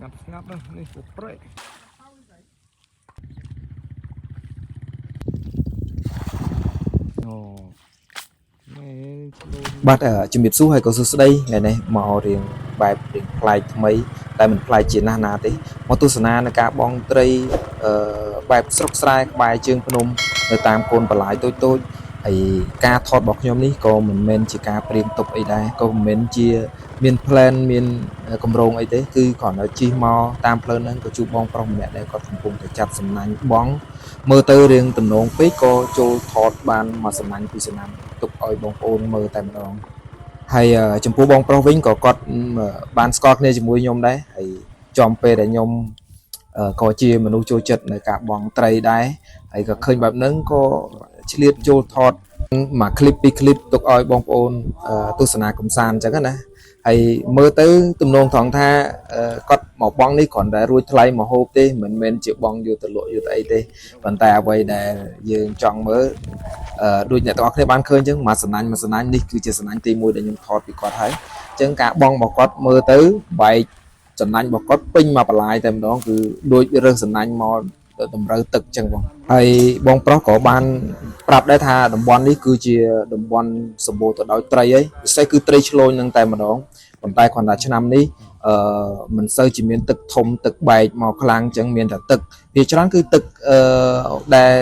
ងាត់ស្ងាត់ណាស់នេះពប្រេអូនេះឆ្លូញ បាទជំរាបសួរហើយក៏សួស្តីថ្ងៃនេះមករៀងបែបរៀងប្លែកថ្មីតែមិនប្លែកជាណាស់ណាទេមកទស្សនានៅការបង់ត្រីអឺបែបស្រុកស្រែក្បែរជើងភ្នំនៅតាមកូនបន្លាយតូចតូចៗហើយការថតរបស់ខ្ញុំនេះក៏មិនមែនជាការព្រៀងទុកអីដែរក៏មិនមែនជាមាន plan មានកម្រងអីទេគឺគ្រាន់តែជិះមកតាមផ្លូវហ្នឹងក៏ជួបបងប្រុសម្នាក់ដែរគាត់កំពុងតែចាប់សំណាញ់បងមើលទៅរៀងទំនងពេកក៏ចូលថតបានមួយសំណាញ់ពីរសំណាញ់ទុកឲ្យបងប្អូនមើលតែម្ដង ហើយចំពោះបងប្រុសវិញក៏គាត់បានស្គាល់គ្នាជាមួយខ្ញុំដែរហើយចំពេលដែលខ្ញុំក៏ជាមនុស្សចូលចិត្តនៅការបង់ត្រីដែរហើយក៏ឃើញបែបហ្នឹងក៏ឆ្លៀតចូលថតមួយคลิปពីរคลิปទុកឲ្យបងប្អូនទស្សនាកំសាន្តអញ្ចឹងណាហើយមើលទៅទំនងត្រង់ថាគាត់មកបងនេះគ្រាន់តែរួចថ្លៃមកហូបទេមិនមែនជាបងយកទៅលក់យកទៅអីទេប៉ុន្តែអ្វីដែលយើងចង់មើល ដូចអ្នកទាំងអស់គ្នាបានឃើញអញ្ចឹងមួយសំណាញ់មួយសំណាញ់នេះគឺជាសំណាញ់ទី1ដែលខ្ញុំថតពីគាត់ហើយអញ្ចឹងការបង់របស់គាត់មើលទៅបែកសំណាញ់របស់គាត់ពេញមកបន្លាយតែម្ដងគឺដូចរើសសំណាញ់មកតម្រូវទឹកអញ្ចឹងបងហើយបងប្រុសក៏បានប្រាប់ដែរថាតំបន់នេះគឺជាតំបន់សម្បូរទៅដោយត្រីហើយពិសេសគឺត្រីឆ្លូញនឹងតែម្ដងប៉ុន្តែគ្រាន់តែឆ្នាំនេះអឺមិនសូវជាមានទឹកធំទឹកបែកមកខ្លាំងអញ្ចឹងមានតែទឹកភាគច្រើនគឺទឹកអឺដែល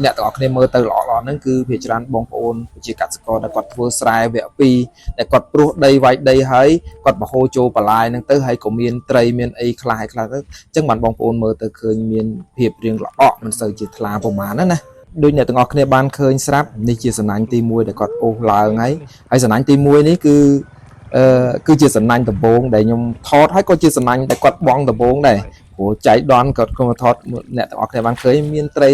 អ្នកទាំងអស់គ្នាមើលទៅល្អៗហ្នឹងគឺភាគច្រើនបងប្អូនប្រជាកសិករដែលគាត់ធ្វើស្រែវគ្គ2ដែលគាត់ព្រោះដីវាយដីហើយគាត់បង្ហូរចូលបន្លាយហ្នឹងទៅហើយក៏មានត្រីមានអីខ្លះហើយខ្លះទៅអញ្ចឹងបានបងប្អូនមើលទៅឃើញមានភាពរៀងល្អក់មិនសូវជាថ្លាប្រហែលណាណាដូចអ្នកទាំងអស់គ្នាបានឃើញស្រាប់នេះជាសំណាញ់ទី1ដែលគាត់អូសឡើងហើយហើយសំណាញ់ទី1នេះគឺអឺគឺជាសំណាញ់ដំបូងដែលខ្ញុំថតហើយក៏ជាសំណាញ់ដែលគាត់បងដំបូងដែរព្រោះចៃដន្យគាត់ក៏មកថតអ្នកទាំងអស់គ្នាបានឃើញមានត្រី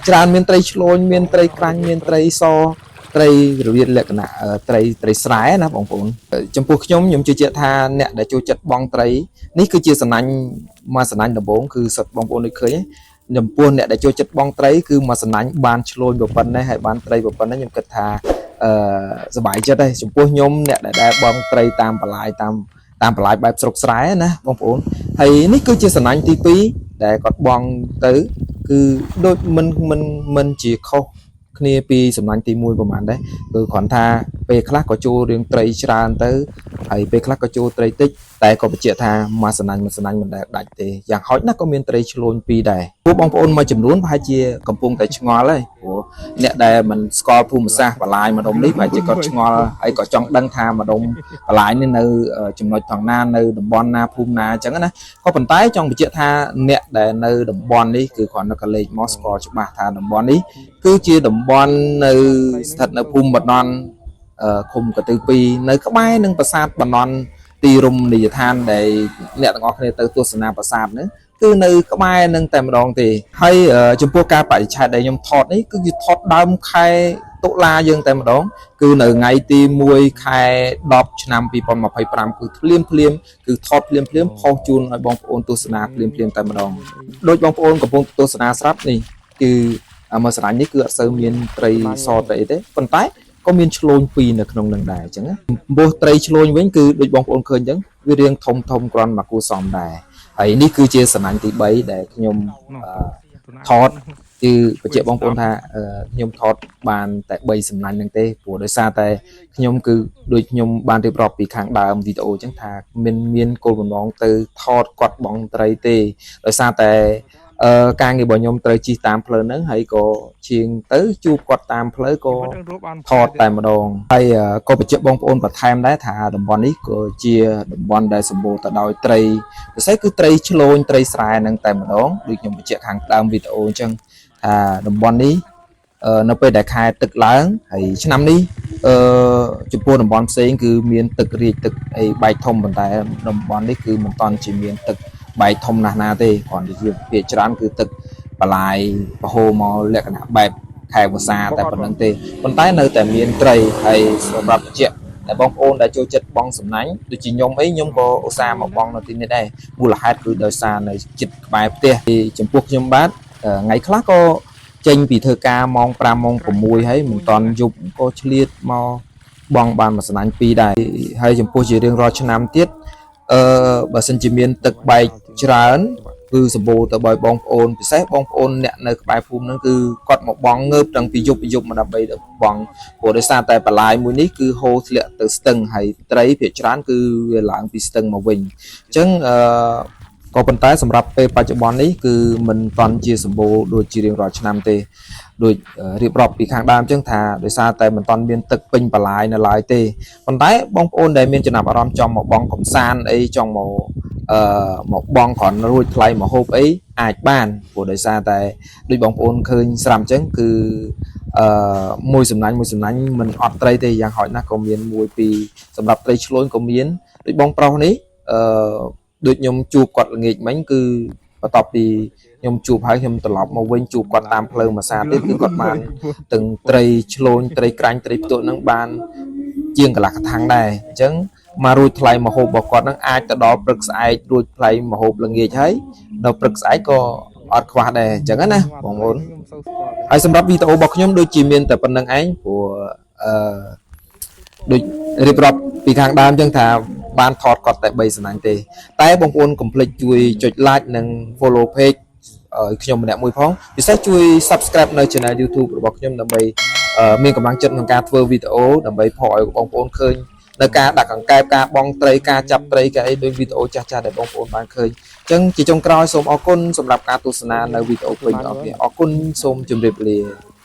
ច្រើនមានត្រីឆ្លូញមានត្រីក្រាញ់មានត្រីសត្រីរបៀបលក្ខណៈត្រីត្រីស្រែណាបងប្អូនចំពោះខ្ញុំខ្ញុំជឿជាក់ថាអ្នកដែលចូលចិត្តបងត្រីនេះគឺជាសំណាញ់មួយសំណាញ់ដំបូងគឺសុទ្ធបងប្អូនដូចឃើញចំពោះអ្នកដែលចូលចិត្តបងត្រីគឺមួយសំណាញ់បានឆ្លូញប៉ុណ្ណេះហើយបានត្រីប៉ុណ្ណេះខ្ញុំគិតថាអឺសប្បាយចិត្តហើយចំពោះខ្ញុំអ្នកដែលដែលបងត្រីតាមបន្លាយតាមតាមបន្លាយបែបស្រុកស្រែណាបងប្អូនហើយនេះគឺជាសំណាញ់ទី2ដែលគាត់បងទៅ គឺដូចមិនមិនមិនជាខុសគ្នាពីសំណាញ់ទី1ប្រហែលដែរគឺគ្រាន់ថាពេលខ្លះក៏ចូលរឿងត្រីច្រើនទៅហើយពេលខ្លះក៏ចូលត្រីតិចតែក៏បញ្ជាក់ថាមួយសំណាញ់មួយសំណាញ់មិនដែលដាច់ទេយ៉ាងហោចណាស់ក៏មានត្រីឆ្លូញពីរដែរពួកបងប្អូនមួយចំនួនប្រហែលជាកំពុងតែឆ្ងល់ហើយព្រោះអ្នកដែលមិនស្គាល់ភូមិសាស្ត្របន្លាយម្ដុំនេះប្រហែលជាគាត់ឆ្ងល់ហើយក៏ចង់ដឹងថាម្ដុំបន្លាយនេះនៅចំណុចថងណានៅតំបន់ណាភូមិណាអញ្ចឹងណា ក៏ប៉ុន្តែចង់បញ្ជាក់ថាអ្នកដែលនៅតំបន់នេះគឺគ្រាន់តែកលេចមកស្គាល់ច្បាស់ថាតំបន់នេះគឺជាតំបន់នៅស្ថិតនៅភូមិបណ្ដន់ឃុំកទឺ2នៅក្បែរនឹងប្រាសាទបណ្ដន់ទីរមណីយដ្ឋានដែលអ្នកទាំងអស់គ្នាទៅទស្សនាប្រាសាទហ្នឹងគឺនៅក្បែរនឹងតែម្ដងទេហើយចំពោះការបរិច្ឆេទដែលខ្ញុំថតនេះគឺជាថតដើមខែតុលាយើងតែម្ដងគឺនៅថ្ងៃទី1ខែ10ឆ្នាំ2025គឺភ្លាមភ្លាម គឺថតភ្លាមភ្លាមផុសជូនឲ្យបងប្អូនទស្សនាភ្លាមភ្លាមតែម្ដងដូចបងប្អូនកំពុងទស្សនាស្រាប់នេះគឺមកស្រឡាញ់នេះគឺអត់សូវមានត្រីសត្រីអីទេប៉ុន្តែក៏មានឆ្លូញពីរនៅក្នុងនឹងដែរអញ្ចឹងណាចំពោះត្រីឆ្លូញវិញគឺដូចបងប្អូនឃើញអញ្ចឹងវារៀងធំធំគ្រាន់មកគួរសមដែរហើយនេះគឺជាសំណាញ់ទី3ដែលខ្ញុំ នោះ អឺ ទៅណា ថត គឺបញ្ជាក់បងប្អូនថាខ្ញុំថតបានតែ3សំណាញ់ហ្នឹងទេព្រោះដោយសារតែខ្ញុំគឺដូចខ្ញុំបានរៀបរាប់ពីខាងដើមវីដេអូអញ្ចឹងថាមិនមានគោលបំណងទៅថតគាត់បងត្រីទេដោយសារតែការងាររបស់ខ្ញុំត្រូវជិះតាមផ្លូវហ្នឹងហើយក៏ជាងទៅជួបគាត់តាមផ្លូវក៏ មិនដឹងរកបាន ថតតែម្ដងហើយក៏បញ្ជាក់បងប្អូនបន្ថែមដែរថាតំបន់នេះក៏ជាតំបន់ដែលសម្បូរទៅដោយត្រីពិសេសគឺត្រីឆ្លូញត្រីស្រែហ្នឹងតែម្ដងដូចខ្ញុំបញ្ជាក់ខាងដើមវីដេអូអញ្ចឹងថាតំបន់នេះនៅពេលដែលខែទឹកឡើងហើយឆ្នាំនេះអឺចំពោះតំបន់ផ្សេងគឺមានទឹករាជទឹកអីបែកធំប៉ុន្តែតំបន់នេះគឺមិនតាន់ជាមានទឹកបែកធំណាស់ណាទេគ្រាន់តែជាភាគច្រើនគឺទឹកបន្លាយប្រហូរមកលក្ខណៈបែបខែវស្សាតែប៉ុណ្្នឹងទេប៉ុន្តែនៅតែមានត្រីហើយសម្រាប់បញ្ជាក់តែបងប្អូនដែលចូលចិត្តបងសំណាញ់ដូចជាខ្ញុំអីខ្ញុំក៏ឧស្សាហ៍មកបងនៅទីនេះដែរមូលហេតុគឺដោយសារនៅចិត្តក្បែរផ្ទះចំពោះខ្ញុំបាទថ្ងៃខ្លះក៏ចេញពីធ្វើការម៉ោង5ម៉ោង6ហើយមិនតាន់យប់ក៏ឆ្លៀតមកបងបានមួយសំណាញ់ពីរដែរហើយចំពោះជារៀងរាល់ឆ្នាំទៀត អឺបើសិនជាមានទឹកបែកច្រើន គឺសម្បូរទៅដោយបងប្អូនពិសេសបងប្អូនអ្នកនៅក្បែរភូមិហ្នឹងគឺគាត់មកបងងើបតាំងពីយប់ពីយប់មកដើម្បីទៅបងព្រោះដោយសារតែបន្លាយមួយនេះគឺហូរធ្លាក់ទៅស្ទឹងហើយត្រីភាគច្រើនគឺវាឡើងពីស្ទឹងមកវិញអញ្ចឹងអឺក៏ប៉ុន្តែសម្រាប់ពេលបច្ចុប្បន្ននេះគឺមិនតន់ជាសម្បូរដូចជារៀងរាល់ឆ្នាំទេដូចរៀបរាប់ពីខាងដើមអញ្ចឹងថាដោយសារតែមិនតន់មានទឹកពេញបន្លាយនៅឡើយទេប៉ុន្តែបងប្អូនដែលមានចំណាប់អារម្មណ៍ចង់មកបងកំសាន្តអីចង់មក អឺមកបងគ្រាន់រួចថ្លៃមកហូបអីអាចបានព្រោះដោយសារតែដូចបងប្អូនឃើញស្រាប់អញ្ចឹងគឺអឺមួយសំណាញ់មួយសំណាញ់មិនអត់ត្រីទេយ៉ាងហោចណាស់ក៏មានមួយពីរសម្រាប់ត្រីឆ្លូញក៏មានដូចបងប្រុសនេះអឺដូចខ្ញុំជួបគាត់ល្ងាចមិញគឺបន្ទាប់ពីខ្ញុំជួបហើយខ្ញុំត្រឡប់មកវិញជួបគាត់តាមផ្លូវមួយសាទៀតគឺគាត់បានទាំងត្រីឆ្លូញត្រីក្រាញ់ត្រីផ្ទក់ហ្នឹងបានជាងកន្លះកថាំងដែរអញ្ចឹង មករួចថ្លៃម្ហូបរបស់គាត់នឹងអាចទៅដល់ព្រឹកស្អែករួចថ្លៃម្ហូបល្ងាចហើយដល់ព្រឹកស្អែកក៏អត់ខ្វះដែរអញ្ចឹងណាបងប្អូន ខ្ញុំសូវស្គាល់ ហើយសម្រាប់វីដេអូរបស់ខ្ញុំដូចជាមានតែប៉ុណ្្នឹងឯងព្រោះអឺដូចរៀបរាប់ពីខាងដើមអញ្ចឹងថាបានថតគាត់តែ3សំណាញ់ទេ តែបងប្អូនកុំភ្លេចជួយចុច like និង follow page ឲ្យខ្ញុំម្នាក់មួយផងពិសេសជួយ subscribe នៅ channel YouTube របស់ខ្ញុំដើម្បីអឺមានកម្លាំងចិត្តក្នុងការធ្វើវីដេអូដើម្បីផុសឲ្យបងប្អូនឃើញនៅការដាក់កង្កែបការបង់ត្រីការចាប់ត្រីការអីដោយវីដេអូចាស់ៗដែលបងប្អូនបានឃើញអញ្ចឹងជាចុងក្រោយសូមអរគុណសម្រាប់ការទស្សនានៅវីដេអូពេញរបស់គ្នាអរគុណសូមជម្រាបលា។